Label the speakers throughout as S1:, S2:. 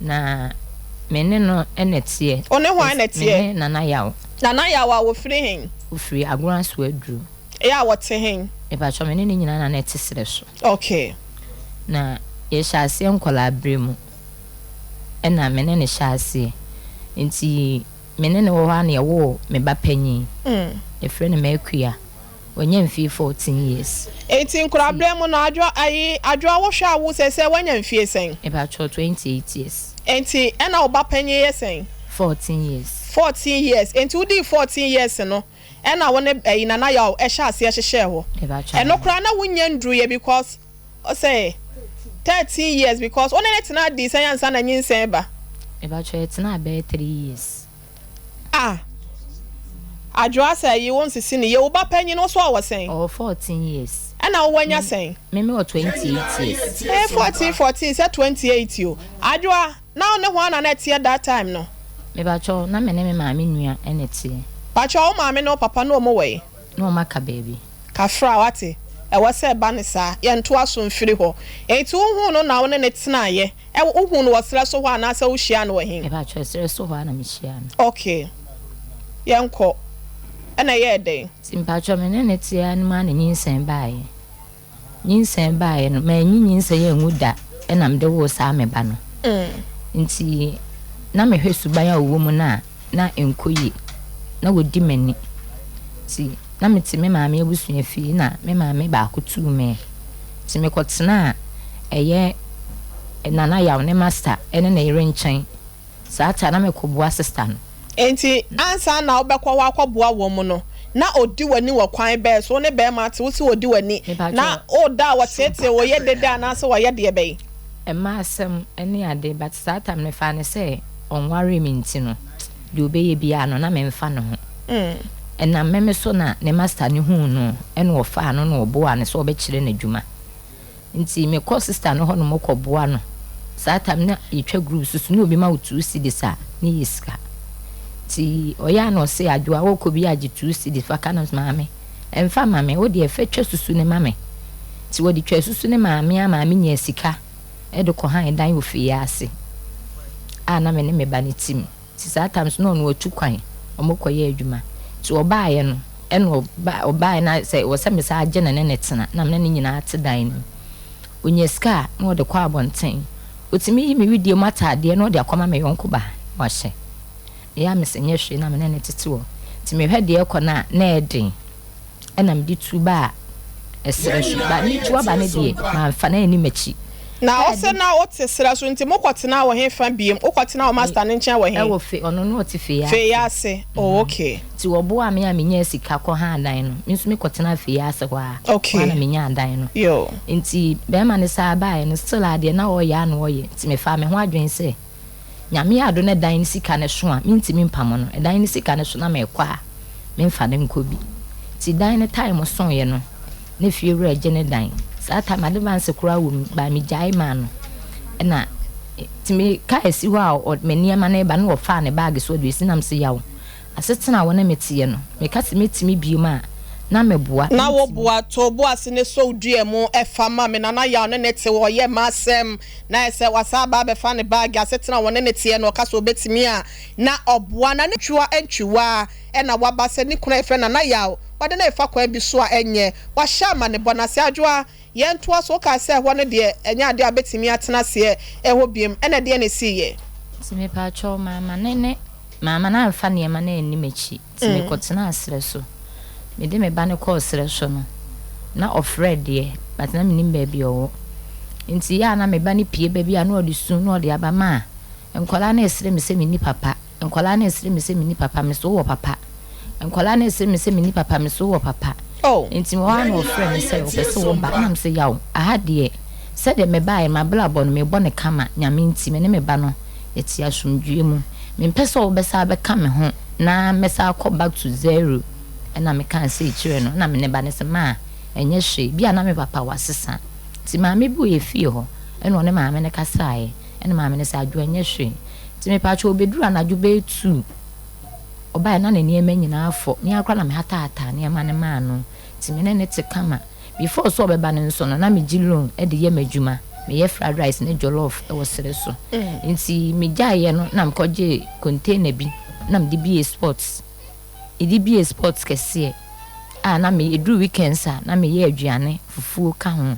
S1: Na me ne no na ɛteɛ.
S2: Wo ne hwan na ɛteɛ?
S1: Me ne Nana Yaw.
S2: Nana Yaw a wɔfiri hen?
S1: Ɔfiri Agona Soaduru.
S2: Ɛyɛ a wɔte hen?
S1: Mepakyɛw, me ne no nyinaa na na ɛte serɛ so.
S2: Okay.
S1: Na yɛhyɛ aseɛ nkwadaa berɛ mu ɛna me ne no hyɛ aseɛ. Nti me ne no wɔ hɔ ara na yɛwoo me ba panin. Yɛfrɛ no M'Akua. Wanya mfie 14 years.
S2: Enti nkwadaa mu no, Adwoa, ayi, Adwoa wo hwɛ a wo sɛsɛ wanya mfie sɛn?
S1: Mepakyɛw, 28 years.
S2: Enti ɛna wo ba panyin yɛ sɛn?
S1: 14 years.
S2: 14 years, enti wo dii 14 years no ɛna wo ne ɛyi Nana Yaw ɛhyɛ aseɛ hyehyɛɛ hɔ?
S1: Mepakyɛw.
S2: Ɛno koraa na wo nnya nduruiɛ because ɔsɛ 13 years because wo ne no tenaa dii sɛn ansa na nyinsɛn ba?
S1: Mepakyɛw, yɛtenaa bɛyɛ 3 years.
S2: Ah Adwoa sɛ yi wo nsisi no yie wo ba panyin wo so ɔwɔ sɛn?
S1: Ɔwɔ 14 years.
S2: Ɛna wo wanya sɛn?
S1: Me me wɔ 28 years.
S2: Eh 14 14 sɛ 28 o. Adwoa na wo ne hwan na na ɛteɛ that time no?
S1: Me pakyɛw na me ne me maame nua na ɛteɛ.
S2: Pakyɛw wo maame ne wo papa na ɔmo wɔ he?
S1: Na ɔmo aka baabi.
S2: Kafra wate ɛwɔ sɛ ɛba no saa yɛntoa so mfiri hɔ. Enti wo huu no na wo ne no tenaeɛ Ɛ, wohuu no wɔ serɛ so hɔ anaasɛ wohyiaa no wɔ he?
S1: Mepakyɛw, serɛ so hɔ ara na mehyiaa no.
S2: Ok, yɛnkɔ. Ɛna ɛyɛɛ dɛn?
S1: Nti mepakyɛw, me ne no te ara no mu ara na nyinsɛn baeɛ. Nyinsɛn baeɛ no, mannyi nyinsɛn angu da na mede woo saa me ba no. Nti na mehwɛ suban a ɔwɔ mu no a, na ɛnkɔ yie. Na wɔdi m'ani. Nti na mete me maame abusua fie na me maame baako tuu me. Nti mekɔtenaa ɛyɛ Nana Yaw ne masta ne ne yere nkyɛn. Saa ta na mekɔboa sista no.
S2: Enti ansa na wobɛkɔ hɔ akɔboa wɔn no, na ɔdi w'ani wɔ kwan bɛn so? Wo ne barima te, wose ɔdi w'ani, na woda a wɔteetee wo, wɔyɛ dede anaasɛ wɔyɛ deɛ bɛn?
S1: Mmaa asɛm ne ade, but saa time no mefaa no sɛ ɔnwaree me nti no, deɛ ɔbɛyɛ biara no na memfa ne ho. Ɛnam me me so na ne master no huu no na ɔfaa no na ɔboaa no sɛ ɔbɛkyerɛ no adwuma. Nti mekɔ sister no hɔ nom kɔ boa no. Saa time na yɛtwa group so so na obi ma wo two cedis a ne yɛ sika. Nti ɔyɛ a na ɔse Adwoa wokɔ bi a gye two cedis fa ka na mese maame ɛmfa ma me wo deɛ fɛ twa susu no ma me. Nti wɔde twaa susu no maa me a maame nyaa sika de kɔ han dan wɔ fie ase a na me ne me ba no te mu. Nti saa time so na ɔno watu kwan ɔmo kɔ yɛ adwuma nti ɔbaayɛ no ɛna ɔba ɔbaayɛ na sɛ wɔ sɛ me saa gye no ne no tena na me ne no nyinaa te dan no mu onya sika a na ɔde kɔ abɔnten otumi yi me wedeɛ mu ataadeɛ na ɔde akɔma me yɔnko ba na wahyɛ meyɛ a mese nyɛ hwee na me ne no tete hɔ nti mehwɛ deɛ ɛkɔ no a na ɛden. Ɛna mede tu baa ɛserɛ so. Ba metu aba no deɛ, mamfa no anni m'akyi.
S2: Na ɔse na wote serɛ so nti mokɔ tenaa wɔ he fa biom? Wokɔ tenaa wo master no nkyɛn wɔ he?
S1: Ɛwɔ fe, ɔno na ɔte Fei ase.
S2: Fei ase, oh ok.
S1: Nti wɔboaa me a menyaa sika kɔ haa dan no. Me nso mekɔ tenaa Fei ase hɔ ara.
S2: Ok.
S1: Hɔ ara na menyaa dan no.
S2: Yoo.
S1: Nti bɛɛma no saa baeɛ no, still a deɛ na ɔɔyɛ ara na ɔɔyɛ. Nti mefaa me ho adwene sɛ, Nyame adom na dan no sika no so a, mentumi mpamo no. Dan no sika no so na merekɔ a, memfa no nkɔ bi. Nti dan no time soeɛ no, na fiewura gye ne dan. Saa time advance koraa wɔ mu, but megyae maa no. Ɛna nti me kaa si hɔ a me nneɛma no reba na ɔfaa ne baage so ɔde resi na mese yaw. Asetena a wo ne me teɛ no, meka sɛ mɛtumi biom a, na meboa.
S2: Na wo boa to bo ase ne sɔ wo dua mu fa ma me. Nana Yaw ne ne te hɔ yɛ m'asɛm. Na ayɛ sɛ wasan aba abɛfa ne baage. Asetena a wɔne no teɛ no, ɔka sɛ ɔbɛtumi a, na ɔboa. Na ne ntwiwa ntwiwa na waba sɛ ne kunu a yɛfrɛ no Nana Yaw, wɔde no refa kwan bi so a ɛnyɛ. Wahyɛ amanebɔ no ase. Adwoa, yɛntoa so. Wokaa sɛ ɛhɔ no deɛ, ɛnyɛ adeɛ a wobɛtumi atena aseɛ hɔ biom. Ɛnna ɛdeɛn na ɛsiiɛ?
S1: Nti mepaakyɛw, mamma ne ne. Mamma no amfa nneɛma no anni m'akyi, nti mekɔtenaa serɛ so. Mede me ba no kɔɔ serɛ so no, na ɔfrɛ deɛ, but na mennim baabi a ɔwɔ. Nti yɛ a na me ba no pue ba bi a na ɔde su na ɔde aba ma nkwadaa no resere me sɛ menni papa, nkwadaa no resere me sɛ menni papa, me so wowɔ papa. Nkwadaa no resere me sɛ menni papa, me so wowɔ papa. Nti mewɔ hɔ a na ɔfrɛ me sɛ ɔpɛ sɛ wɔba, ɛna mese yaw, aha deɛ sɛdeɛ mebaeɛ no m'abrabɔ no mebɔ no kama, Nyame nti, me ne me ba no yɛte asomdwoeɛ mu. Mempɛ sɛ wobɛsan abɛka me ho na mɛsan akɔ back to zero. Ɛna mekaa sei kyerɛɛ no, ɛna me ne ba no se maa ɛnyɛ hwee, bi a na me papa wasesa. Nti maame bi wɔ yɛ fie hɔ, ɛna ɔne maame no kasaeɛ, ɛna maame no se Adwoa ɛnyɛ hwee. Nti mepaakyɛw ɔbɛduru anadwo bɛyɛ tuu, ɔbaeɛ na ne nneɛma nyinaa afɔ, me ara koraa na mehatahataa nneɛma no maa no, nti me ne no te kama. Before sɛ ɔbɛba no nso no, na megye loan de yɛ m'adwuma. Meyɛ fried rice ne jollof wɔ sere so. Nti megyaeɛ no na mekɔgyee container bi na mede buee spot. Mede buee spot kɛseɛ a na me ɛduru weekends a na meyɛ aduane, fufuo ka ho.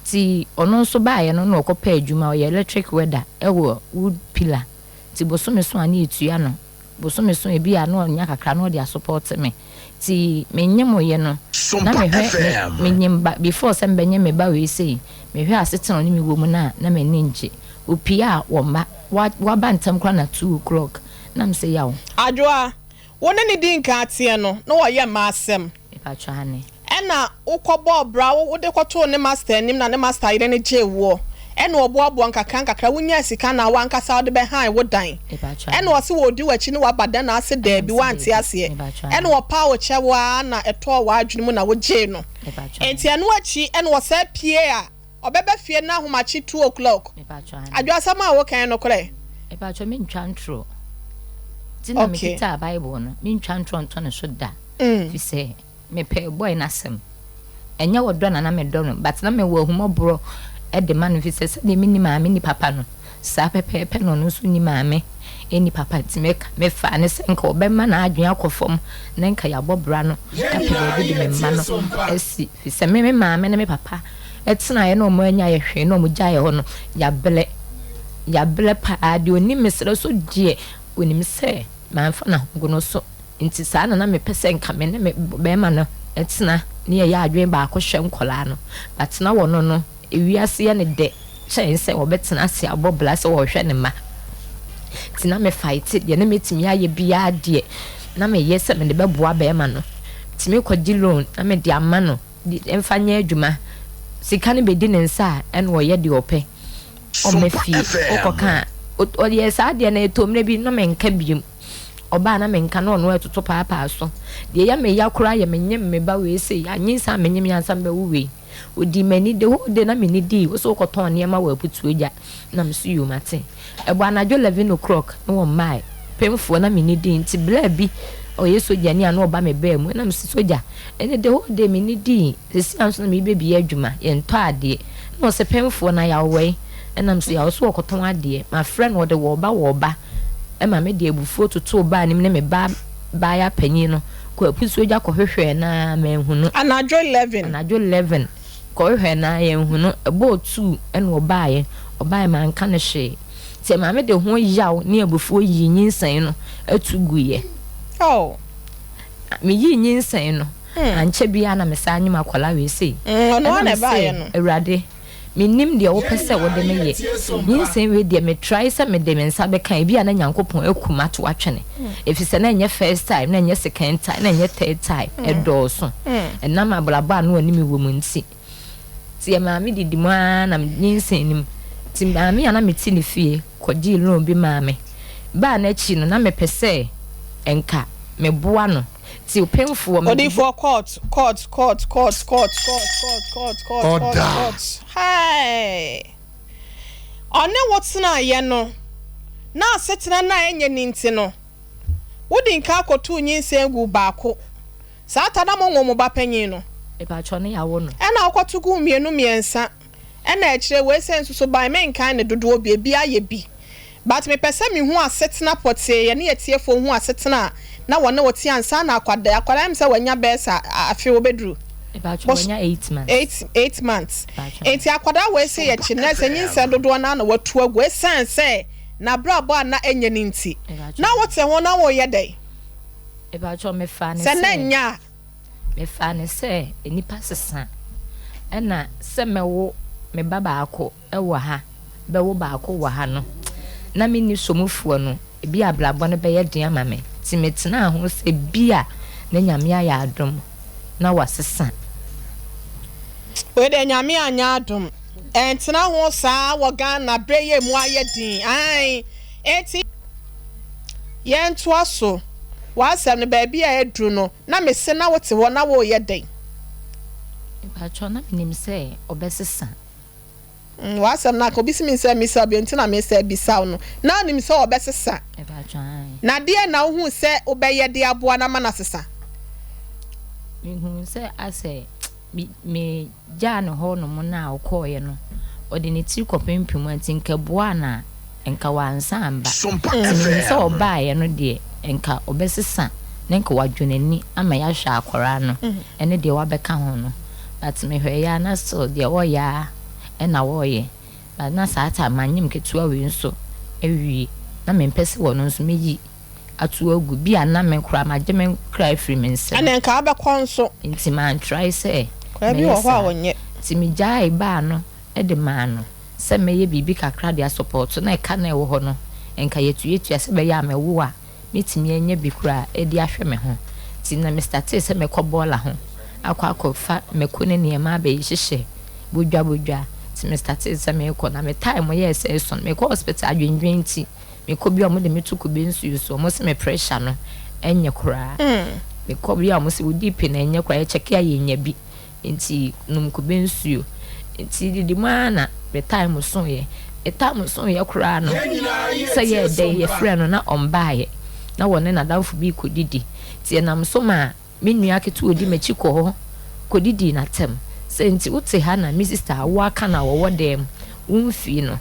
S1: Nti ɔno nso baeɛ no na ɔkɔpɛɛ adwuma, ɔyɛ electric welder wɔ wood pillar. Nti bosome so a na yɛtua no. Bosome so ebi a na ɔnya kakra na ɔde asopɔɔte me. Nti menyemoeɛ no na mehwɛ me menyem ba before sɛ mebɛnyem me ba wei sei mehwɛ asetena a ɔne me wɔ mu no a na m'ani ngye. Opie a wɔmma wa waba ntɛm koraa na 2:00 na mese yaw.
S2: Adwoa, wo ne no di nkan teɛ no na ɔyɛ mma asɛm.
S1: Mepakyɛ aane.
S2: Ɛna wokɔbɔɔ bra, wode kɔtoo ne master anim na ne master yere no gyee woɔ. Ɛna ɔboaboa nkakra nkakra, wonyaa sika na w'ankasa wode bɛhan wo dan. Ɛna ɔse ɔɔdi w'akyi ne w'aba dɛn na ase daabi, woante aseɛ. Ɛna ɔpaa wo kyɛw ara na ɛtɔɔ w'adwene mu na wogyee no. Enti ɛno akyi ɛna ɔsan pue a ɔbɛba fie no ahomakye 2:00. Adwo asɛm a woka yi nokorɛ?
S1: Mepakyɛw mentwa ntorɔ. Nti na mekitaa Bible no, mentwa ntorɔ nto ne so da. Fisɛ mepɛ boy no asɛm. Ɛnyɛ ɔdɔ na na medɔ no but na mewɔ ahummɔborɔ de ma no fisɛ sɛdeɛ menni maame nni papa no, saa pɛpɛɛpɛ na ɔno nso nni maame nni papa nti meka mefaa no sɛ nka ɔbɛma n'adwene akɔ fam na nka yɛabɔ bra no apɛ baabi de me mma no asi fisɛ me me maame ne me papa tenaeɛ na wɔn annya yɛ hwee na wɔn gyaeɛ hɔ no yɛabrɛ yɛabrɛ paa deɛ ɔnim me serɛ so deɛ ɔnim sɛ mamfa n'ahogono so. Nti saa na na mepɛ sɛ nka me ne me bɛɛma no tena ne yɛyɛ adwene baako hwɛ nkwadaa no but na wɔno no ewiase yɛ no dɛ kyɛn sɛ ɔbɛtena ase abɔ bra sɛ ɔrehwɛ ne mma nti na me fight deɛ na mɛtumi ayɛ biara deɛ na meyɛ sɛ mede bɛboa bɛɛma no nti mekɔgye loan na mede ama no de mfa nyɛ adwuma sika no bɛdi ne nsa a ɛna ɔyɛ deɛ ɔpɛ ɔmma fie wokɔka a ɔyɛ saa deɛ no ɛtɔ mmerɛ bi na menka biom. Ɔbaa na menka na ɔno ɛtoto paapaa so. Deɛ ɛyɛ me ya koraa yɛ menyem me ba wei sei, anyinsɛn a menyem yi ansa mebɛwo wei. Ɔdii m'ani the whole day na menni dii, wo sɛ wokɔtɔn nneɛma wɔ Aputuo gya na me so yoo mate. Ɛbɔ anadwo 11 o'clock na wɔmmae, pemfoɔ na menni dii nti bla bi ɔyɛ sogyani a na ɔba me baa mu na me se sogya ɛnɛ the whole day menni dii, seesei ara nso na merebɛbie adwuma, yɛntɔ adeɛ na ɔse pemfoɔ na yawɔe ɛna me se yaw so ɔkɔtɔn adeɛ, mafrɛ no ɔde wɔɔba wɔɔba. ma mede abufuo totoo baa no mu ne me ba baaya panin no kɔɔ apusuogya kɔhwehwɛɛ no ara manhu no.
S2: Anadwo 11.
S1: Anadwo 11 kɔhwehwɛɛ no ara yɛanhu no, ɛbɔɔ tuu na ɔbaeɛ, ɔbaeɛ manka no hwee. Nti ɛmaa mede ho yaw ne abufuo yii nyinsɛn no to guiɛ.
S2: Oh.
S1: Meyii nyinsɛn no, ankyɛ biara na mesan nyem akwadaa wei sei.
S2: Ɔno ara na
S1: Ɛna
S2: ɛbaeɛ
S1: mese,
S2: no.
S1: Awurade, Mennim deɛ wopɛ sɛ wode me yɛ. Nyinsɛn wei deɛ me try sɛ mede me nsa bɛka a, ebia na Nyankopɔn aku m'ato atwene. Efisɛ na ɛnyɛ first time, na ɛnyɛ second time, na ɛnyɛ third time, ɛdɔɔso. Ɛnam abrabɔ a na ɔne me wɔ mu nti. Nti ɛmaa me didi mu ara na nyinsɛn no mu. Nti maame a na mete ne fie kɔgyee loan bi maa me. Baa no akyi no, na mepɛ sɛ nka meboa no. Nti ɔpemfoɔ, mede.
S2: Odiyifoɔ court court court court court court court court court court
S3: Order.
S2: court hey ɔne wo tenaeɛ no na asetena no a ɛnyɛ no nti no wodi nka kɔtoo nyinsɛn guu baako saa ta na monwoo mo ba panyin no
S1: Mepakyɛw ne yɛawo no.
S2: ɛna wokɔto guu mmienu mmiɛnsa Ɛna akyire wei sɛ nso so ban menkan ne dodoɔ bi ebi ayɛ bi but mepɛ sɛ mehu asetena pɔtee yɛne atiefoɔ hu asetena a na wɔne wo te ansa na akwadaa akwadaa ɛm sɛ wanya bɛyɛ sɛ afe wɔbɛduru
S1: Mepakyɛ
S2: bos
S1: wanya 8 months.
S2: 8 8 months
S1: Mepakyɛ.
S2: nti akwadaa wei sɛ yɛkye no na sɛ nyinsɛn dodoɔ no ara na watu agu ɛsiane sɛ n'abrabɔ a na ɛnyɛ no nti
S1: Mepakyɛ.
S2: na wote ho na woreyɛ dɛn
S1: Mepakyɛ mefaa no
S2: sɛ na
S1: sɛ.
S2: ɛnyɛ a.
S1: Mefaa no sɛ nnipa sesa, ɛna sɛ mɛwo me ba baako wɔ ha, bɛwo baako wɔ ha no, na menni somufoɔ no, ebia abrabɔ no bɛyɛ den ama me. Nti metenaa ho sɛ ebia na Nyame ayɛ adom na wasesa.
S2: Wei deɛ Nyame anyɛ adom ɛntena ho saa wɔ Ghana berɛ yi a ɛmu ayɛ den ae enti yɛntoa so w'asɛm no baabi a aduru no Na mese na wote hɔ na woreyɛ dɛn?
S1: Mpakyɛw na menim sɛ ɔbɛsesa.
S2: Mm, w'asɛm no aka, obi se mensɛ mmisa wo bio nti na mesɛ bisa wo no. Na wonim sɛ ɔbɛsesa.
S1: Mpakyɛw ae.
S2: Na deɛn na wohuu sɛ wobɛyɛ de aboa no ama no asesa?
S1: Mehuu sɛ asɛ me, me gyaa no hɔ nom no a ɔkɔeɛ no, Ɔde ne tiri kɔpempem a nti nka ɛboaa no a nka wansan amba. Nti menim sɛ ɔbaeɛ no deɛ nka ɔbɛsesa na nka wadwo n'ani ama yɛahwɛ akwadaa no ɛne deɛ wabɛka ho no. But mehwɛeɛ a na still deɛ ɔreyɛ ara na ɔreyɛ. But na saa time manyem ketewa wei nso awie na mempɛ sɛ ɔno nso mɛyi ato agu. Bi a na me koraa magye me kra afiri me nsam.
S2: Ɛnna nka wobɛkɔ nso.
S1: Nti mantrae sɛ
S2: Koraa bi
S1: mɛyɛ
S2: wɔ hɔ a
S1: saa.
S2: wɔnyɛ.
S1: Nti megyaee baa no de maa no sɛ mɛyɛ biribi kakra de asɔpɔɔto na ɛka no a ɛwɔ hɔ no nka yɛtuatua sɛ ɛbɛyɛ a mɛwo a mɛtumi anya bi koraa de ahwɛ me ho. Nti na me startee sɛ mɛkɔ bɔɔla ho akɔ akɔfa mako ne nneɛma abɛhyehyɛ bodwa bodwa. Nti me startee sɛ merekɔ na me time yɛɛ sɛ ɛso no mekɔɔ hospital adwendwen nti Mekɔ bi a wɔde me to kube nsuo so, wɔse me pressure no ɛnyɛ koraa. Mekɔ bi a wɔse wo BP no ɛnyɛ koraa, yɛkyɛke a yɛnya bi, nti nom kube nsuo. Nti didi mu ara na me time soeɛ. Me time soeɛ koraa no, sɛ yɛɛ dɛn yɛfrɛɛ no na ɔmbaeɛ, na wɔne n'adamfo bi rekɔdidi. Nti ɛnam so maa Me nua ketewa odi m'akyi kɔ hɔ kɔdidii no atɛm sɛ nti wote ha na me sista a woaka no a wɔwɔ dan mu womfii no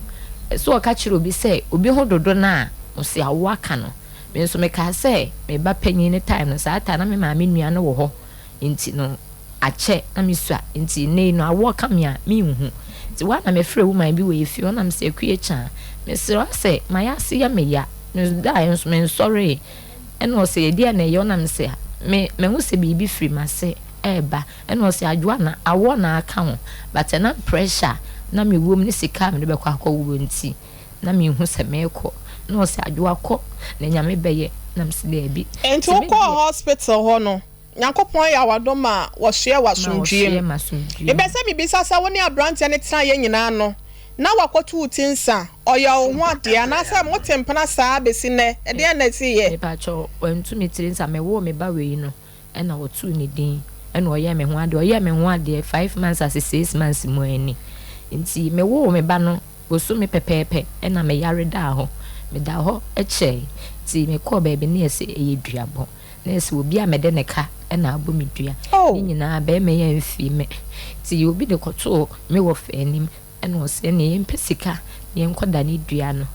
S1: sɛ ɔka kyerɛ obi sɛ obi ho dodo no a ɔse a woaka no me nso mekaa sɛ me ba panyin no time no saa time na me maame nua no wɔ hɔ nti no akyɛ na mesua nti nnɛ yi no awoɔ ka me a menhu nti woa na mefrɛ woman bi wɔ efie hɔ na mesɛ akue kyaa mesrɛ wo asɛ mayɛ ase yɛ me ya medaeɛ nso mensɔree Ɛna ɔse, ɛdeɛn na ɛyɛ wo? Na mese, me mahu sɛ biribi firi m'ase ɛreba. Ɛna ɔse, Adwoa na awoɔ na aka wo, but ɛnam pressure a na mewɔ mu ne sika a mede bɛkɔ akɔwoɔ nti, na menhu sɛ merekɔ. Ɛna ɔse, Adwoa kɔ na Nyame bɛyɛ. Na mese, daabi.
S2: Nti
S1: Nti me
S2: wokɔɔ
S1: deɛ.
S2: hospital hɔ no, Nyankopɔn yɛ w'adom ma wɔsoɛɛ wo
S1: Ma
S2: asomdwoeɛ
S1: wɔsoɛɛ
S2: mu.
S1: me asomdwoeɛ
S2: Mepɛ
S1: mu.
S2: sɛ mebisa sɛ wo ne aberanteɛ no tenaeɛ nyinaa no, na wakɔto wo ti nsa? Ɔyɛ wo ho adeɛ anaasɛ mote mpena saa bɛsi nnɛ? Ɛdeɛn na ɛsiiɛ?
S1: Mepakyɛw, wantu me tiri nsa. Mewoo me ba wei no ɛna ɔtoo ne din ɛna ɔyɛɛ me ho adeɛ. Ɔyɛɛ me ho adeɛ five months ase six months mu ara ni. Nti mewoo me ba no bosome pɛpɛɛpɛ ɛna me yare daa hɔ. Medaa hɔ kyɛe nti mekɔɔ baabi na yɛse ɛyɛ duabɔ. Na yɛse obi a mede ne ka ɛna abɔ me dua. Ne nyinaa bɛɛma yi amfii me. Nti obi de kɔtoo me wɔfa anim. Ɛna ɔse ɛneɛ yɛmpɛ sika na yɛnkɔ dane dua no.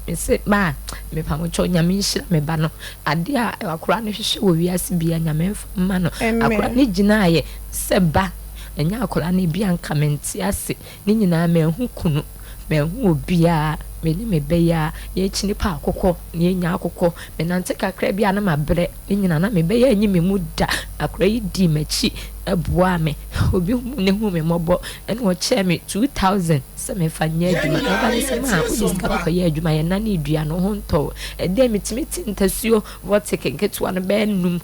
S1: Mese maa mepamokyɛw Nyame nhyira me ba no adeɛ a akora no hwehwɛ wɔ wiase bia Nyame mfa mma no. Akora no gyinaeɛ sɛ ba ɛnyɛ akora no ebia nka mente ase ne nyinaa manhu kunu manhu obiara me ne me ba yi ara yɛkyini pɛ akokɔ na yɛnya akokɔ menante kakra bi a na mabrɛ ne nyinaa na me ba yi anyi me mu da akora yi dii makyi boaa me obi hu ne hu me mmɔbɔ Ɛna ɔkyɛɛ me 2000 sɛ memfa nyɛ adwuma. Me ba no sɛ, Ma, wode sika no kɔyɛ adwuma, yɛnanee dua no, wo ho ntɔ wo. Ɛdɛn, metumi te ntasuo vortic nketewa no bɛyɛ num,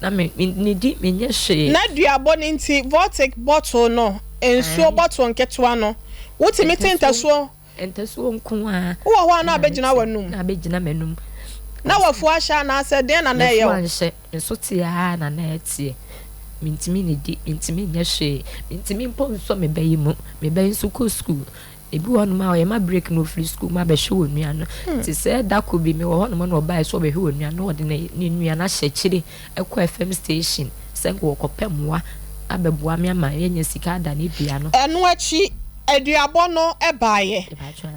S1: na me, mennidi, menyɛ hwee.
S2: Na duabɔ no nti, vortic bottle no, nsuo
S1: Ae.
S2: bottle nketewa no, wotumi te
S1: Ntasuo,
S2: ntasuo.
S1: ntasuo nko ara
S2: Wowɔ hɔ a na
S1: na
S2: abɛgyina
S1: mete,
S2: w'anum.
S1: na abɛgyina m'anum.
S2: Na
S1: Ansa
S2: w'afu ahyɛ anaasɛ deɛn na na ɛyɛ
S1: M'afu
S2: wo?
S1: anhyɛ, me so te ara na na ɛteɛ. Mentumi nnidi, mentumi nyɛ hwee, mentumi mpo nsɔ me ba yi mu. Me ba yi nso kɔ sukuu. Ebi wɔ hɔnom a ɔyɛ ma break na ɔfiri sukuu mu abɛhwɛ onua no. Te sɛ da koro bi mewɔ hɔnom na ɔbaeɛ sɛ ɔbɛhwɛ onua no na ɔde ne ne nua no ahyɛ akyire kɔ FM station sɛ nka ɔrekɔpɛ mmoa abɛboa me ama yɛanya sika adane dua no.
S2: Ɛno akyi, aduabɔ no baeɛ.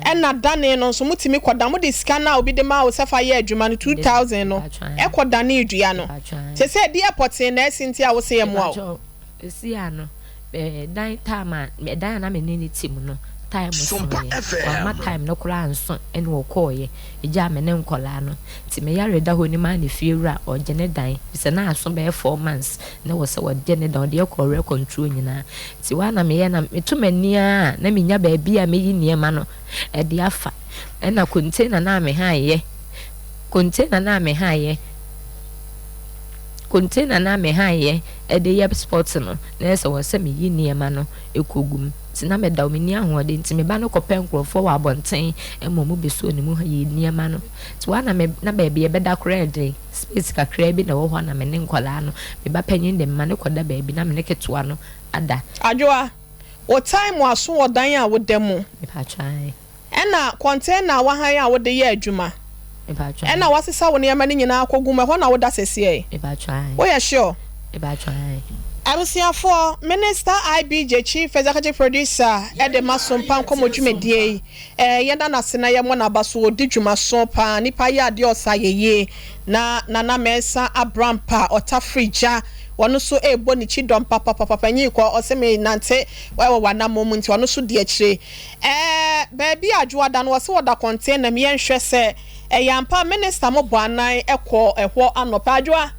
S2: Ɛna danee no nso motumi kɔda, mode sika no a obi de maa wo sɛ fa yɛ adwuma no, 2000 no, kɔ danee dua no. Seesei ɛdeɛn pɔtee na asi nti a wose yɛmmoa wo?
S1: Mepakyɛw, seesei a no, dan time a, dan a na me ne no te mu no, time soeɛ. Wamma time no koraa anso ɛna ɔkɔeɛ, ɛgyaa me ne nkwadaa no. Nti me yare da hɔ no maa ne fiewura ɔgye ne dan, efisɛ na aso bɛyɛ four months na ɛwɔ sɛ ɔgye ne dan, ɔde yɛ kɔ rent control nyinaa. Nti hɔ a na meyɛ na meto m'ani ara a na menya baabi a mɛyi nneɛma no de afa. Ɛna container no a mehaeɛ, container no a mehaeɛ, container no a mehaeɛ de yɛ spot no, na ɛsɛ wɔ sɛ meyi nneɛma no kɔgu mu. Nti na meda hɔ, menni ahoɔden. Nti me ba no kɔpɛ nkurɔfoɔ wɔ abɔnten ma wɔn bɛsuo ne mu yi nneɛma no. Nti hɔ a na me, na baabi a yɛbɛda koraa yɛ den. Space kakraa bi na ɛwɔ hɔ a na me ne nkwadaa no, me ba panyin de mema no kɔda baabi na me ne ketewa no ada.
S2: Adwoa, wo time aso wɔ dan a woda mu.
S1: Mepatwa ae.
S2: Ɛna container a wahan a wode yɛ adwuma.
S1: Mepatwa ae.
S2: Ɛna wasesa wo nneɛma no nyinaa akɔgu mu, ɛhɔ na woda sɛsiɛ?
S1: Mepatwa ae.
S2: Woyɛ sure?
S1: Mepatwa ae.
S2: Abusuafoɔ, Minister IBJ Chief Executive Producer de ma Sompa Nkɔmmɔ dwumadie yi, eh, yɛda no ase na yɛmmɔ n'aba so, ɔdi dwumaso paa, nipa yɛ adeɛ ɔsa yɛ yie, na Nana Mensah Abrampa ɔtafiri gya, ɔno nso ɛrebɔ ne kyi dɔm papapapa, nyi kɔ, ɔse me nante wɔ w'anammɔn mu nti ɔno nso di akyire. Eh, baabi a Adwoa da no, ɔse ɔda container mu, yɛnhwɛ sɛ Ɛyɛ ampa minister mo bɔ anan kɔ ɛhɔ anɔpa. Adwoa,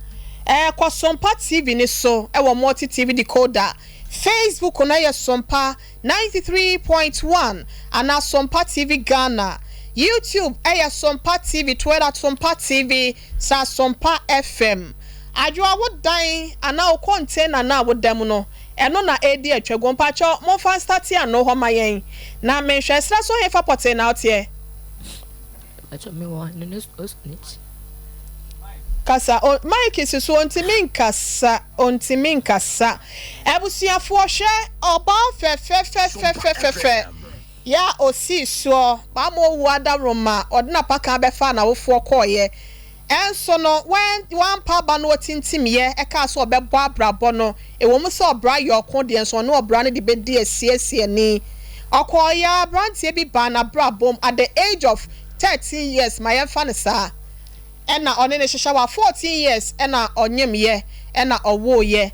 S2: eh, kɔ Sompa TV no so wɔ Multi TV decoder. Facebook no yɛ Sompa 93.1 anaa Sompa TV Ghana. YouTube yɛ Sompa TV, Twitter Sompa TV, saa Sompa FM. Adwoa, wo dan anaa wo container no a woda mu no, ɛno na ɛredi atwaguo. Mpakyɛw, momfa nstate ano hɔ ma yɛn na menhwɛ. Serɛ so hefa pɔtee na woteɛ? Kasa o mic si so ontimi nkasa ontimi nkasa abusuafoɔ hwɛ ɔbaa fɛfɛfɛfɛfɛfɛ yɛ a osii soɔ wama owu adaworoma ɔde n'apakan bɛfaa n'awofoɔ kɔɔyɛ Nso no, wampa aba no ɔtintimiiɛ kaa sɛ ɔbɛbɔ abrabɔ no, ɛwɔ mu sɛ ɔbra yɛ ɔko deɛ nso ɔne ɔbra no de bɛdi asiesie ani. Ɔkɔeɛ ara aberanteɛ bi baa n'abrabɔ mu at the age of 13 years, ma yɛmfa no saa, ɛna ɔne no hyehyɛ hɔ a 14 years ɛna ɔnyemyɛ ɛna ɔwooyɛ.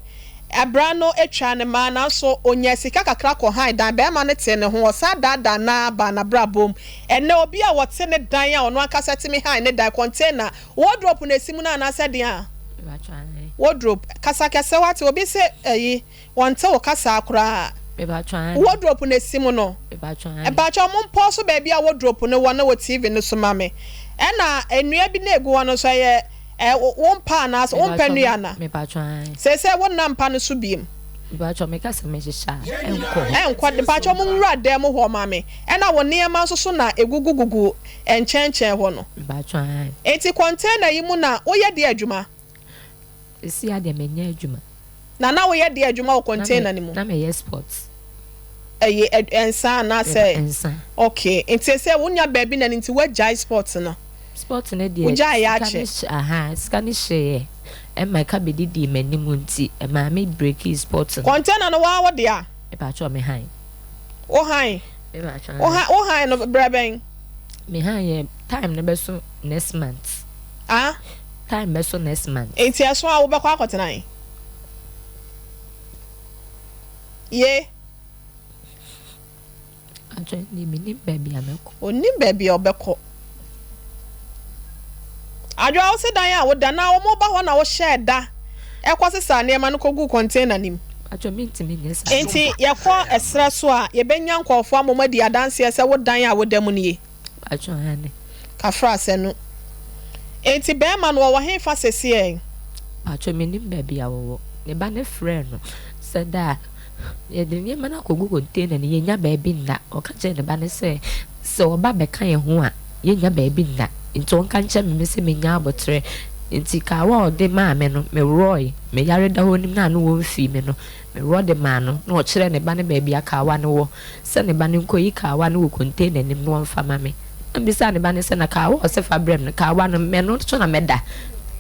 S2: Ɛbra no twaa no mmaa nanso ɔnyaa sika kakra kɔhan dan, barima no tee ne ho, ɔsan daadaa no ara baa n'abrabɔ mu. Ɛnnɛ obi a ɔte ne dan a ɔno ankasa tumi han ne dan, container, wardrobe na ɛsi mu no anaasɛ deɛn a? Wardrobe. Kasa kɛse wate, obi se ayi, wɔnte wo kasaa koraa. Wardrobe na ɛsi mu no. Mpakyɛw mompɔɔso baabi a wardrobe no wɔ no wɔ TV no so ma me. Ɛna nnua bi na ɛgu hɔ no nso ɛyɛ Ɛ, wo, wo mpa anaasɛ wo mpɛ nnua ana?
S1: Mepakyɛw, ae.
S2: Seesei wo nna mpa no so biem.
S1: Mepakyɛw, meka sɛ mehyehyɛ a, ɛnkɔ hɔ.
S2: Ɛnkɔ, mepakyɛw mo nwura dan mu hɔ ma me. Ɛna wo nneɛma nso so na egugugugu nkyɛnkyɛn hɔ no.
S1: Mepakyɛw, ae.
S2: Enti container yi mu na woyɛ deɛ adwuma?
S1: Seesei ara deɛ menyɛ adwuma.
S2: Na na woyɛ deɛ adwuma wɔ container no mu?
S1: Na meyɛ sports.
S2: Ɛyɛ ɛ, nsa anaasɛ?
S1: Nsa.
S2: Okay, nti seesei wonya baabi na no nti woagyae sports no?
S1: Sport no deɛ sika no hye ahaa sika no hyeeɛ ɛma ɛka bɛdidii m'anim nti ɛmaa me brekii sport no.
S2: Container no waa wo dea?
S1: Mepakyɛw me han.
S2: Wo han?
S1: Mepakyɛw
S2: Wo han wo han no brɛ bɛn?
S1: Me han yɛ time no bɛso next month.
S2: Ah?
S1: Time bɛso next month.
S2: Nti ɛso a wobɛkɔ akɔtena he? Ye?
S1: Adwene deɛ mennim baabi a mɛkɔ.
S2: Ɔnnim baabi a ɔbɛkɔ. Adwoa wo se dan a woda na wɔn ba hɔ na wohyɛɛ da kɔ sesaa nneɛma no kɔguu container no mu.
S1: Adwoa mentumi nyɛ saa.
S2: Enti yɛkɔ ɛserɛ so a yɛbɛnya nkurɔfoɔ ama wɔn adi adanseɛ sɛ wo dan a woda mu nie.
S1: Adwoa aane.
S2: Kafra Asanu. Enti bɛɛma no ɔwɔ hefa sesiɛ?
S1: Paatwɔ mennim baabi a ɔwɔ. Ne ba no frɛɛ no sɛ da a. Yɛde nneɛma no akɔgu container no, yɛnnya baabi nna. Ɔka kyerɛɛ ne ba no sɛ, sɛ ɔba bɛka yɛn ho a, yɛnnya baabi nna. Nti ɔnka nkyerɛ me sɛ mennya aboterɛ. Nti kawa a ɔde maa me no, meworɔe. Me yare da hɔ nim no a na wɔmfii me no, meworɔ de maa no. Na ɔkyerɛɛ ne ba no baabi a kawa no wɔ, sɛ ne ba no nkɔyi kawa no wɔ container no mu na ɔmfa ma me. Na mebisaa ne ba no sɛ, na kawa a ɔse fa brɛ me no, kawa no, ɛno so na mɛda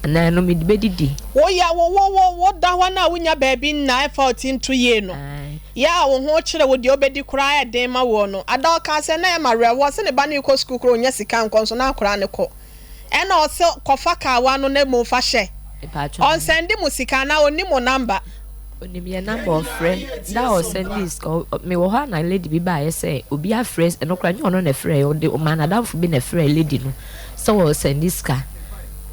S1: anaa ɛno mede bɛdidi?
S2: Wo ya wo wo wo wo da hɔ no a wonnya baabi nna ɛmfa wo ti nto yie no, yɛ a wo ho kyere wo deɛ wobɛdi koraa yɛ den ma woɔ no. Ada ɔkaa sɛ na ɛyɛ me awerɛhoɔ sɛ ne ba no rekɔ sukuu koraa ɔnnya sika nkɔ nso na akwadaa no kɔ. Ɛna ɔse kɔfa kawa no na mmom fa hyɛ. Ɔnsɛnde mo sika anaa ɔnni mo number?
S1: Onim yɛn number ɔfrɛ da a ɔsɛndee sika me wɔ hɔ a na lady bi baeɛ sɛ obi afrɛ ɛno koraa nyɛ ɔno na ɛfrɛɛ ɔde ɔmaa n'adamfo bi na ɛfrɛɛ lady no sɛ ɔresɛnde sika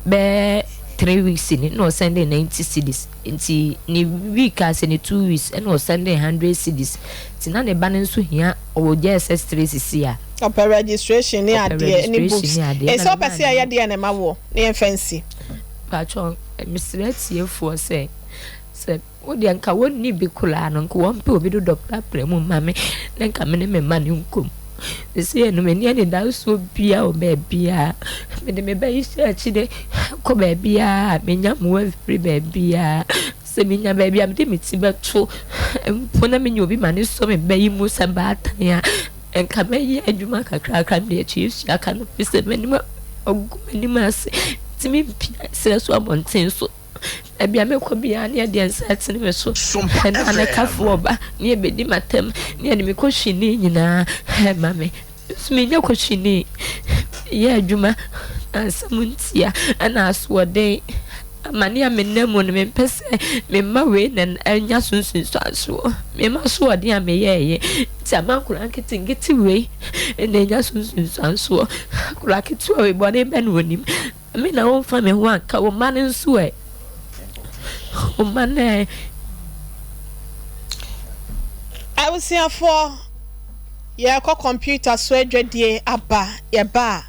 S1: bɛɛ 3 weeks ni na ɔsɛndee 90 cedis nti ne week a sɛ ne 2 weeks ɛna ɔsɛndee 100 cedis nti na ne ba no nso hia ɔwɔ JSS 3 sisi a.
S2: Ɔpɛ registration ne
S1: Ɔpɛ
S2: adeɛ ne
S1: registration
S2: books
S1: ne adeɛ
S2: ɛsɛ
S1: ɛna
S2: ɔpɛ
S1: memaa
S2: sɛ yɛyɛ
S1: ne.
S2: deɛ na ɛma woɔ na yɛmfa nsi.
S1: Mpakyɛw mesrɛ atiefoɔ sɛ sɛ wo deɛ nka wɔnni bi koraa no nka wɔmpɛ obi dodɔ prapra mu ma me na nka me ne me mma no nkɔ mu. Seesei no menni anidasoɔ biara wɔ baabiara. Mede me ba yi hyɛ akyire kɔ baabiara a menya mmoa mfiri baabiara. Sɛ menya baabi a mede me ti bɛto mpo na menya obi ma no sɔ me ba yi mu sɛ baatan a, nka mɛyɛ adwuma kakrakra mede atuatua ka no ɛfiri sɛ m'anim agu m'anim ase. Mentumi mpia serɛ so abɔnten so. Baabi a mɛkɔ biara ne yɛde nsa atene me so. Ɛna ne kafoɔ ba ne yɛbɛdi m'atam ne yɛde me kɔhwini nyinaa ɛma me. Nso menyɛ kɔhwini. Meyɛ adwuma na nsɛm ntia ɛna asoɔden. Amane a menam mu no mempɛ sɛ me mma wei na anya so nsunsuansoɔ. Me mma asoɔden a meyɛeɛ nti ama nkwadaa nketenkete wei na anya so nsunsuansoɔ. Akwadaa ketewa wei bɔne bɛn na ɔnim? Me na womfa me ho anka wo mma no nso ɛ? Wo mma no ɛ?
S2: Abusuafoɔ, yɛrekɔ kɔmputa so adwadie aba, yɛba a,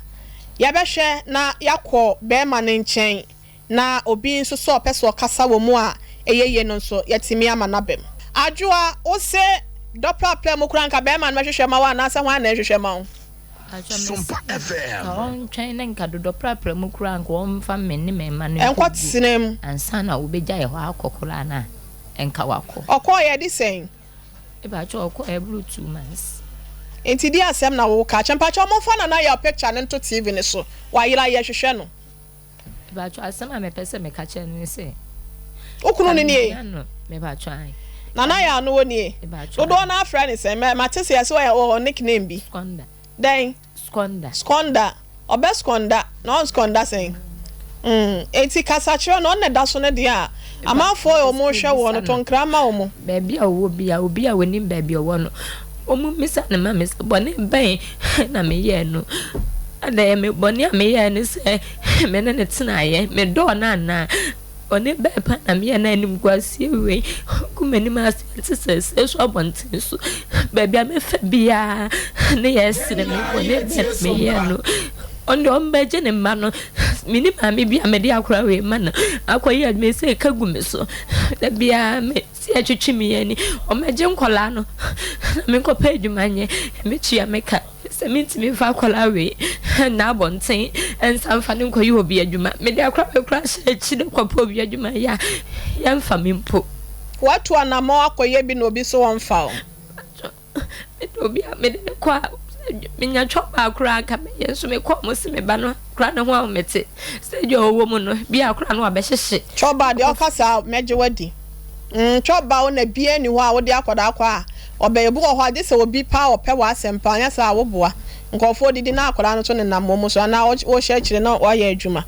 S2: yɛbɛhwɛ na yɛakɔ barima no nkyɛn na obi nso sɛ ɔpɛ sɛ ɔkasa wɔ mu a ɛyɛ yie no nso, yɛatumi ama no aba mu. Adwoa, wo se dɔprapra mu koraa nka barima no bɛhwehwɛ ma wo anaasɛ hwan na ɛhwehwɛ ma wo?
S1: Mpakyɛw mese nka ɔntwɛn na nka dodɔ prapra mu koraa nka ɔmfa me ne me mma no nkɔ gu ansa na obegyae hɔ akɔ koraa no a nka wakɔ.
S2: Ɔkɔɔeɛ de sɛn?
S1: Mpakyɛw ɔkɔɔeɛ boro 2 months.
S2: Nti di asɛm na woka kyɛ. Mpakyɛw momfa Nana Yaw picture no nto TV no so. Wayera yɛhwehwɛ no.
S1: Mpakyɛw asɛm a mepɛ sɛ meka kyerɛ no ne sɛ.
S2: Wo kunu no nie?
S1: Mepakyɛw ae.
S2: Nana Yaw no wɔ nie?
S1: Mepakyɛw.
S2: Dodoɔ no ara frɛ no sɛn? Mate sɛ yɛse ɔyɛ ɔwɔ nickname bi.
S1: Squander.
S2: Dɛn?
S1: Squander.
S2: Squander. Ɔbɛ squander na ɔn squander sɛn? Mm, enti kasa kyerɛ no, ɔno na ɛda so no deɛ a, amanfoɔ a wɔn rehwɛ woɔ no, to nkra ma wɔn.
S1: Baabi a ɔwɔ biara, obi a ɔnim baabi a ɔwɔ no, wɔmmisa no mma me sɛ, bɔne bɛn na meyɛɛ no? Adɛn, me bɔne a meyɛɛ ne sɛ me ne no tenaeɛ, medɔɔ no anaa? Bɔne bɛn pa na meyɛɛ na animguaseɛ wei gu m'anim ase te sɛ serɛ so abɔnten so? Baabi a mɛfa biara ne yɛresere me. Bɔne bɛn na meyɛɛ no? Ɔno deɛ ɔmmɛgye ne mma no. Menni maame bi a mede akwadaa wei ma no akɔyɛ adwuma sɛ ɛka gu me so. Da biara me sɛ yɛtwetwe me ani. Ɔmmɛgye nkwadaa no na menkɔpɛ adwuma nyɛ. Mɛtua me ka. Sɛ mentumi mfa akwadaa wei nna abɔnten nsa mfa no nkɔyɛ obi adwuma. Mede akwadaa wei koraa hyɛ akyire kɔpɛ obi adwuma yɛ a, yɛmfa me mpo.
S2: Woatu anammɔn akɔyɛ bi na obi so ɔmfa wo?
S1: Mede obi a mede no kɔ a, menya twɔba koraa anka mɛyɛ nso mekɔ a wɔse me ba no koraa ne ho ahomete. Stage a ɔwɔ mu no, bi a koraa no wabɛhyehye.
S2: Twɔba deɛ ɔka saa mɛgye wadi. Mm twɔba wo na biaa nni hɔ a wode akwadaa kɔ a ɔbɛyɛ. Obi wɔ hɔ a gye sɛ obi paa ɔpɛ w'asɛm paa anyɛ saa a woboa. Nkurɔfoɔ didi na akwadaa no nso nenam wɔn so anaa wohyɛ akyire na wayɛ adwuma.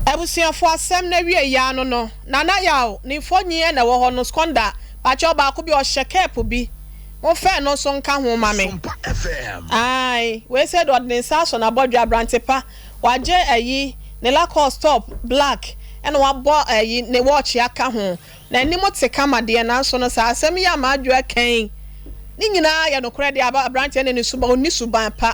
S2: Abusuafoɔ asɛm no awieɛ yi ano no Nana Yaw ne mfonyin na ɛwɔ hɔ no Skonda pakyɛw baako bi ɔhyɛ kɛɛpo bi momfa ɛno nso nka ho ma me ae wei sɛ deɛ ɔde ne nsa asɔ n'abɔdwe abrante pa wagye ayi ne Lacoste top black ɛna wabɔ ayi ne watch aka ho n'anim te kama deɛ nanso no saa asɛm yi a m'adwoa ka yi ne nyinaa yɛ nokorɛ deɛ abranteɛ ne ne suban ɔnni suban pa.